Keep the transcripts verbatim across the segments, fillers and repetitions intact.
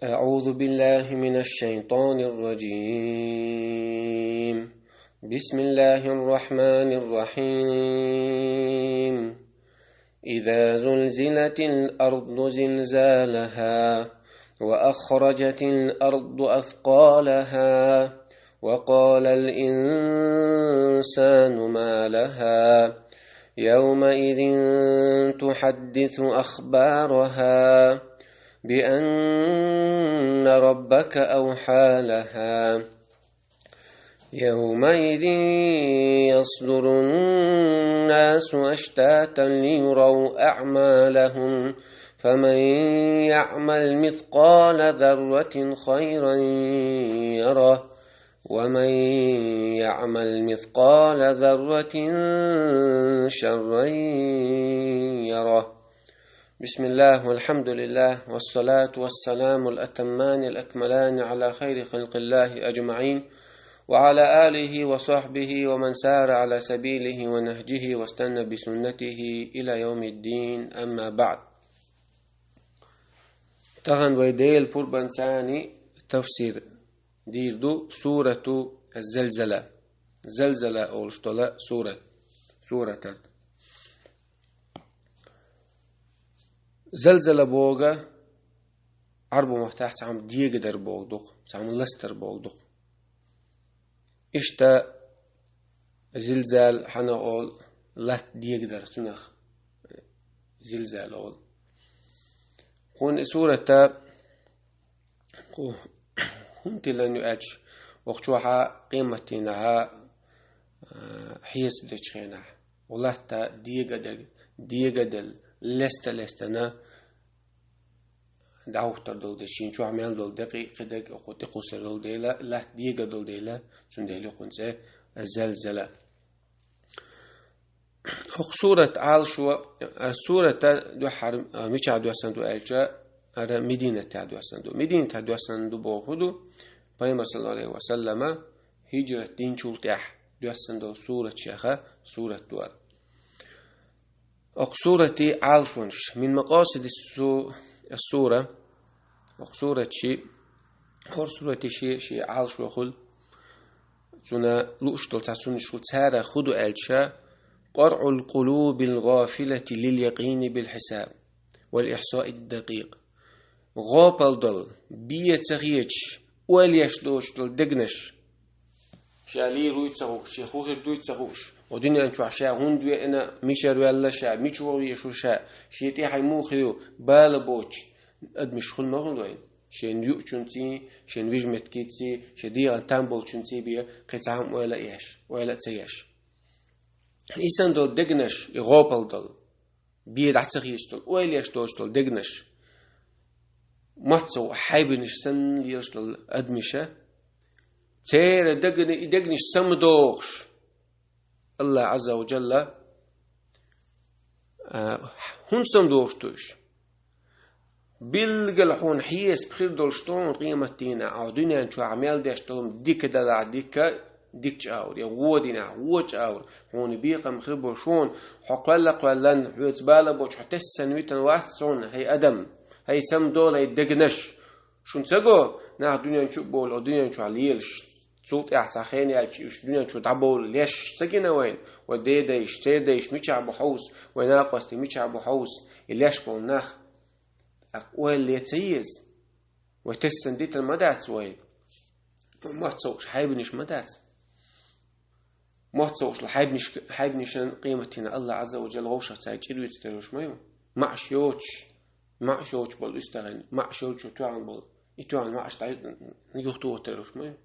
أعوذ بالله من الشيطان الرجيم. بسم الله الرحمن الرحيم. إذا زلزلت الأرض زلزالها، وأخرجت الأرض أثقالها، وقال الإنسان ما لها، يومئذ تحدث أخبارها، بأن ربك أوحى لها. يومئذ يصدر الناس أشتاتا ليروا أعمالهم، فمن يعمل مثقال ذرة خيرا يره، ومن يعمل مثقال ذرة شرا يره. بسم الله والحمد لله والصلاة والسلام الأتمان الأكملان على خير خلق الله أجمعين، وعلى آله وصحبه ومن سار على سبيله ونهجه واستنى بسنته إلى يوم الدين، أما بعد. Тахан вай Делан пурбанца тафсир дийр ду сурату Залзала. Залзала олуш дола сурат. Суратат. Залзала боху Ӏарбу маттахь цхьамма дегадар боху дукха, цхьамма ластар боху дукха. Иштта зилзал хьана олу латта дегадар цунах зилзал олу. Кхунна и сурата кху хӀунда тиллина ю аьлча, вокху чохьа къематдийнахьа, а, хьесап дечу хенахь, ву латта дега а дега, дега а делла, леста а лестана, дӀахӀуттур долу дела, шен чохь мел долу декъий кхидерг а кху тӀекхуссур долу дела, латта дегар долу дела, цундела ю кхунна цӀе Залзала. ХӀокху сурат Ӏалашо, а, сурата дуьххьара, а, мичахь доьссина ду аьлча, ара Мединатехь доьссина ду. Мединатехь доьссина ду боху хӀун ду? Пайхамар, саллаллаху Ӏалайхи ва саллама, хӀиджрат динчул тӀаьхьа доьссина долу сурат шеха, сурат ду ара. Окху сурати Ӏалашонаш. Мин макъасиди су-, сура. Окху сурат ши, хӀора сурати ши, ши Ӏалашо хуьлу. Цуьнан лууш долу цхьа цуннаш хуьлу, цара хӀун ду аьлча, къаръул къулубил гъафилати лил якъини бил хьисаб, вал ихсаид дакъикъ. ГӀопал долу, бен ца хеташ, ойла еш доцуш долу дегнаш. Ша лийр вуй ца хууш, шен хӀун хир дуй ца хууш, о дуьнен чохь ша хӀунда веана, мичара ваьлла ша, мича вогӀу везаш ву ша, шен тӀаьхье муха хир ю, бала боцуш адамаш хуьлу ма хуьлу вайн. Шен юучунций, шен вижметтигций, шен дегӀан там болчунций бен кхин цхьа хӀума ойла а еш, ойла а ца еш. И санна долу дегнаш, и гӀопал долу. Бен дӀа ца хеташ долу, ойла еш доцуш долу дегнаш. Маццо хьайбанаш санна лелаш долу адамаша. Церан дагна и дегнаш самадохуш. Аллах Азза ва Джалла, а, хӀунда самадохуш ду уьш? Билггал хьуна хьесап хир долуш ду хьуна къематдийнахь, хьо дуьнен чохь мел деш долу дика далахь дика, дика чӀагӀур, я гӀо динехь, гӀо чӀагӀур, хьуна бекхам хир бу шуна, хьо кхоьлла-кхоьллан, хьоьца бала боцуш хьо тессан витан вац суна, хӀай адам, хӀай самадолу, хӀай дегнаш. Шуна ца го, нах дуьнен чу а бовлу, дуьнен чохь лелаш, цул тӀаьхьа цхьа хен яьлча, уьш дуьнен чу дӀабовла леш ца гина вайна, вай дедайш, цердайш мичахь бу хьовса, вай накъостий мичахь бу хьовса, и леш болу нах. ТӀаккха ойла ле ца еза? Вай тессан дитар ма дац вай? Вай маццо уьш хьайбанаш ма дац? Маццо уьш хьайбанаш, хьайбанашан къематдийнахь Аллах Азза ва Джалла вовшах цаьрга чӀир вуьйцуш тера уьш ма ю? МаьӀаш йоцуш, маьӀаш йоцуш болу уьстагӀийн, маьӀаш йолчо тоьхна болу, и тоьхна маьӀаш дӀа юхатохуш тера уьш ма ю?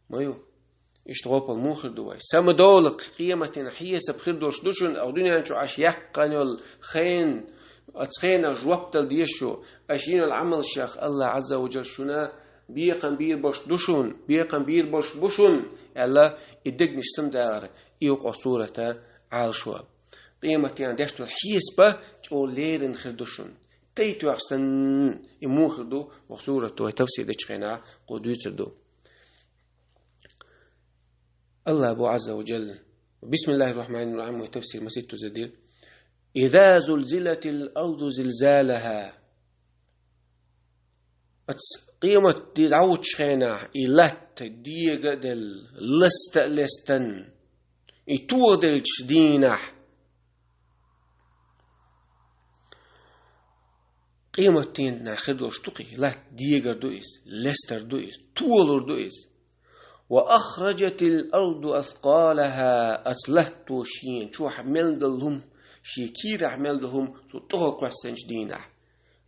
Ма ю. Иштта гӀопал муха хир ду вай? Самадолу къематдийнахь хьесап хир долуш ду шуна, а дуьнен чу аша яьккхина йолу хен, оцу хенах жоп дала дезаш ю, аша йина йолу Ӏамалшех Аллах Азза ва Джалла шуна бекхам бийр болуш ду шуна, бекхам бийр болуш бу шуна, аьлла, и дегнаш самадахар, и юкъа сурата Ӏалашо. Къематдийнахь деш долу хьесап чӀогӀа леррина хир ду шуна. Тайпа санна, и муха хир ду, вай сурат вай тафсир дечу хенахь кху дуьйцур ду. Аллах бу Азза ва Джалла. Бисмиллахир Рахманир Рахим, вай тафсир маситтаза дира. Иза зулзилатил арду зилзалаха. Аца къематди дӀавуччу хенахь и латта дега а делла, ласта а лестан, и тоха делча дийнахь, къематдийнахь хир долуш ду-кх и, латта дегар ду иза, лестар ду иза, толур ду иза. وأخرجت الأرض أثقالها, аца латто шена чохь мел долу хӀума, шен кийрахь мел долу хӀума цо тӀехула кхоьссинчу дийнахь,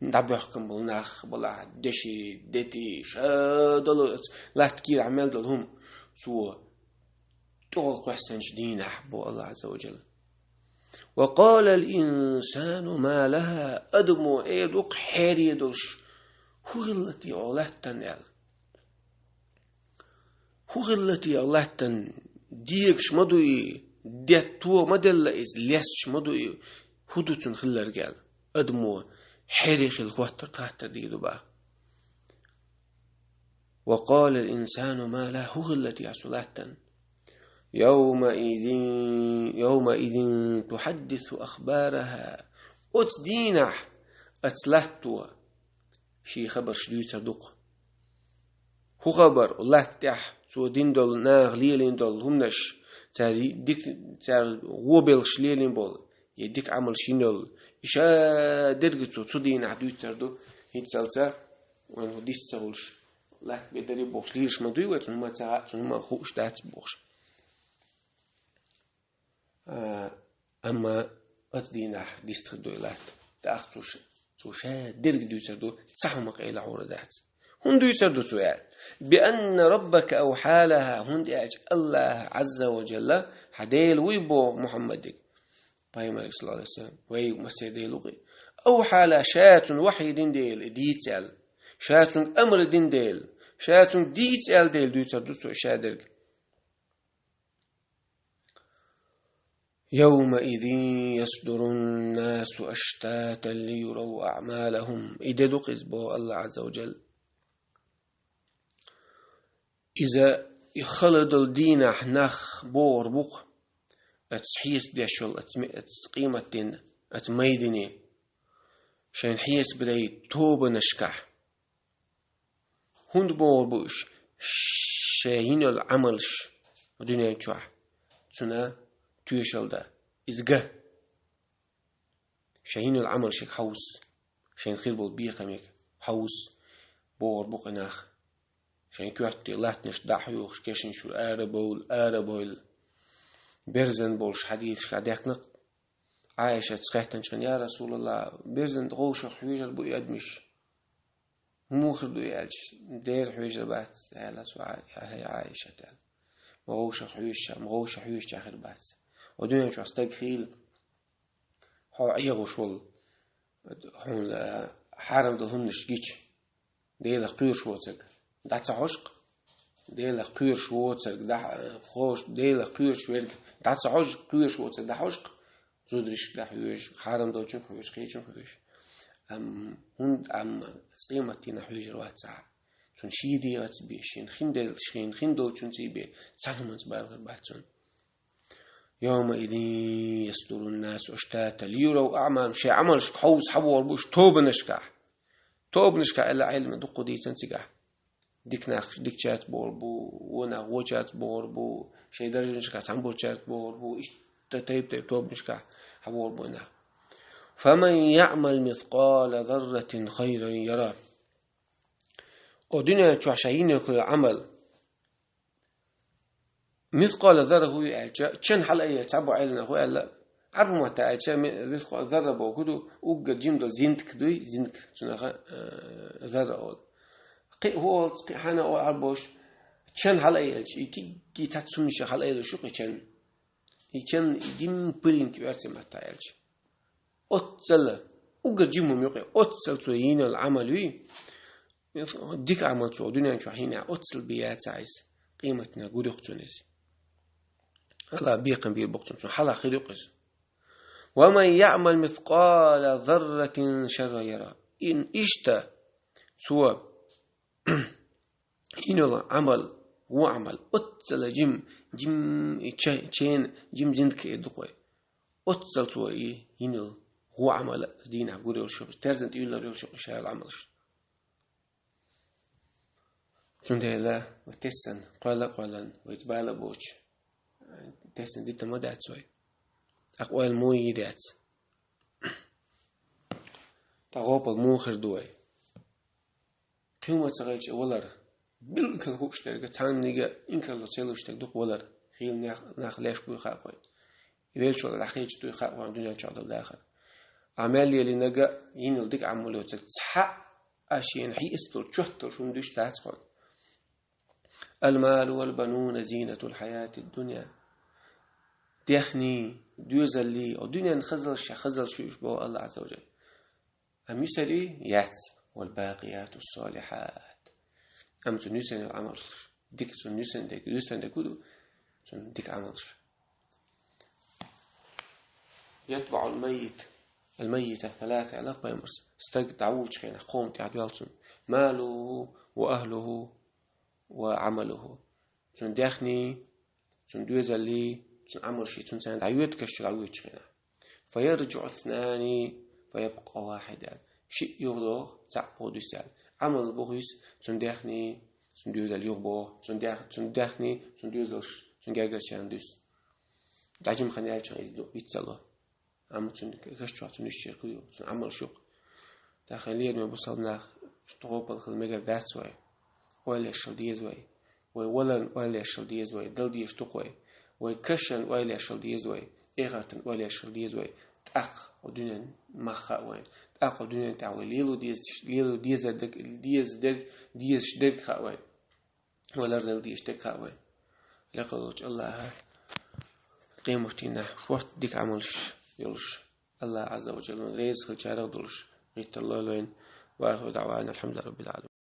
дӀабоьхкина болу нах балахь, деши, дети, ша долу аца латта кийрахь мел долу хӀума цо тӀехула кхоьссинчу дийнахь, боху Аллах Азза ва Джалла. وقال الإنسان ما لها, адамо эр ду-кх хьере долуш: «ХӀун хилла те оха латтана?» аьлла. «ХӀун хилла те оха латтана? Дегаш ма ду и, детто ма делла иза, лесташ ма ду и, хӀун ду цунна хилларг?» аьлла. Адамо хьере хилла хоттур, хаттар дийр ду боху. وقال الإنسان ما لها, хӀун хилла те цо латтана? يومئذ, يومئذ تحدث أخبارها. Оцу дийнахь аца латто шен хабарш дуьйцур ду-кх. ХӀун хабар? Латта тӀехь цо дина долу, наха лелийна долу хӀуманаш, цара дика, цара гӀо белхаш лелийна болу, я дика Ӏамалш йина йолу, и ша дерг цо цу дийнахь дуьйцур ду. ХӀинццалца вайн хӀу дис ца хуьлуш, латта бедаре бохуш лелаш ма дуй вай, цунна ма ца хаьа, цунна ма хууш дац бохуш. А, амма оцу дийнахь дистхир ду и латта. ТӀаккха цо ш-, цо ша дерг дуьйцур ду, цхьа хӀума къайла хьур дац. ХӀунда дуьйцур ду цо аьлла? بأن ربك أوحى لها, хӀунда аьлча Аллах Азза ва Джалла, хьан Дела вуй боху Мухьаммадиг, пайхамариг, саллаллаху Ӏалайхи ва саллам, вай массеран Дела ву-кх и. أوحى لها, ша цунна вахьйу дина дела, и дийца аьлла. Ша цуьнга амр дина дела, ша цуьнга дийца аьлла дела дуьйцур ду цо ша дерг. يومئذ يصدر الناس أشتاتا ليروا أعمالهم. И де ду-кх иза, боху Аллах Азза ва Джалла. Иза и хала долу дийнахь нах богӀур бу-кх, аца хьесап деш йолу, аца ме-, аца къематдийнахь, аца майдане, шайна хьесап дайта тобанашкахь. ХӀунда богӀур бу уьш? Шайн йина йолу Ӏамалш дуьнен чохь цунна тоьшалла дан, иза ган. Шайн йина йолу Ӏамалшка хьовса, шайна хир болу бекхамиг хьовса богӀур бу-кх и нах. Шайн коьртан латтанаш дӀахьоьхуш, кешнаш чуьра ара бовла, ара бовла. Берзан болуш хьадисашкахь даьхкина-кх Ӏайшас хаьттинчу хенахь: «Я Расулаллах, берзан вовшах хьоьжур бу и адамаш. Муха хир ду и?» аьлча, «Дера хьоьжур бац», аьлла цо, Ӏай-, хӀай Ӏайшат, аьлла. Ма вовшах хьоьжуча, ма вовшах хьоьжуча хир бац. Ва дуьнен чохь стаг хийла, хьо Ӏехуш волу, хьуна, а, хьарам долу хӀуманаш гича, Делах кхоьруш воцург дӀа ца хьожу-кх? Делах кхоьруш воцург дӀа-, хьожу, Делах кхоьруш верг дӀа ца хьожу, кхоьруш воцург дӀа хьожу-кх? Зударшка дӀахьоьжу, хьарам долчун хьоьжу, кхечун хьоьжу. Амма хӀунда, амма аца къематдийнахь хьоьжур вац цхьа а. Цунна шен дегӀаца бен, шена хин дел-, шена хин долчунца бен, цхьана хӀуманца бала хир бац цунна. يومئذ يصدر الناس أشتاتا ليروا أعمالهم. Шайн Ӏамалшка хьовса хьабогӀур бу уьш тобанашкахь. Тобанашкахь аьлла Ӏилманхоша дуккха дийцина цигахь. Дика нах дикачаьрца богӀур бу, вон нах вочаьрца богӀур бу, шайн даржанашкахь цхьаьна болчаьрца богӀур бу, иштта тайп-тайпа тобанашкахь хьабогӀур бу нах. فمن يعمل مثقال ذرة خيرا يره. О дуьнен чохь шайн йина йолу Ӏамал, мискъала зарра хӀу ю аьлча, чен хьалаайъелча, цхьаболу Ӏилманхоша аьлла, Ӏарбу матта аьлча, ми-, мискъала зарра бохург хӀу ду, уггар жима долу зиндик дуй, зиндик, цунах, э, зарра олу. Кхин а хӀу олу, кхин а хьанна олу Ӏарбоша, чен хьалаайъелча, и кигги цхьацца хӀуманаш хьалаайъелуш ю кхин чен. И чен, и жима пылинка оьрсийн матта аьлча. Оццал, уггар жима хӀума ю кхин, оццал цо йина йолу Ӏамал юй. Дика Ӏамал цо дуьнен чохь йинехь, оццал бен яц иза. Къематдийнахь гур ю-кх цунна иза. Аллах бекхам бийр бу-кх цунна, цунна хьалха хир ю-кх иза. ومن يعمل مثقال ذرة شرا يره. Ин иштта цо йина йолу Ӏамал, вон Ӏамал, оццал жима, жима и ча-, чен, жима зиндик эр ду-кх вай. Оццал цо и йина йолу вон Ӏамал дийнахь гур йолуш ю-кх, терзан тӀе уьллур йолуш ю-кх ша йолу Ӏамалш. Цундела вай тессан, кхоьлла-кхоьллан, вайца бала боцуш, тессан дита ма дац вай. Акъ ойла мо йийдац. Ткъа гӀопал муха хир ду вай? Кхин ма ца гӀайча валар. Билггал хууш дерг, цхьаннига инкарло ца луш дерг дукха валар. Хийла нах, нах леш буй хаьа вайна. Велчул дӀахийча дуй хаьа вайна дуьнен чохь долу дахар. Ӏамал елинарг, йинал дика Ӏамал йоцург цхьаъ а шена хьийстал, чоттал шуна дуьш дац хьуна. «Алмалу вал бануна зинатул хьаятид дунья». Дехний, доьзаллий, о дуьнен хазаллаш, хазаллаш ю уьш боху Аллах Азза ва Джалла. Амма юьсарий яц, вал бакъиятус салихьат. Амма цу нуьсанал Ӏамалш, дика цу нуьсан дерг, нуьсан дерг хӀун ду, цунна дика Ӏамалш. «Ятбаъул маййит, ал-маййита саласа», аьлла пайхамарс. Стаг дӀавуллучу хенахь кхо хӀума тӀехь доьлла цунна: малуху ва ахлуху ва Ӏамалуху. Цуьнан дехний, цуьнан доьзаллий, цуьнан Ӏамалший, цуьнан царна дӀайоьду каш чу дӀавоьдучу хенахь. «Фаярджиъу иснани, фаябкъа вахьид», аьлла. Шиъ юхадоху, цхьаъ боху дуьсу аьлла. Ӏамал боху иза, цуьнан дехний, цуьнан доьзал юхабоху, цуьнан дех-, цуьнан дехний, цуьнан доьзалш, цуьнан гергарчарна дуьсу. ДӀа жима хан яьлчахьана иза ду, вицало. Амма цуьнан каш чохь цуьнан уьш чекх ю, цуьнан Ӏамалш ю-кх. Тахана лераме бусалба нах, шу тӀе гӀопал хила мегар дац вай. Ойла ешшал деза вай. Вай валарна ойла ешшал деза вай. Дала дезаш ду-кх вай. Вай кашан ойла ешшал деза вай. Эхартан ойла ешшал деза вай. ТӀаккха о дуьнен мах хаьа вайна. ТӀаккха о дуьнен тӀехь вай лело дезаш, лело дезар дерг, деза дерг, дезаш дерг хаьа вайна. Вай лардала дезаш дерг хаьа вайна. Лекха волчу Аллаха къематдийнахь шорта дика Ӏамалш йолуш, Аллах Азза ва Джалла реза хилчарах долуш гӀиттар лойла вайна. Ва ахиру даъвана алхьамдулиллахи раббил Ӏаламин.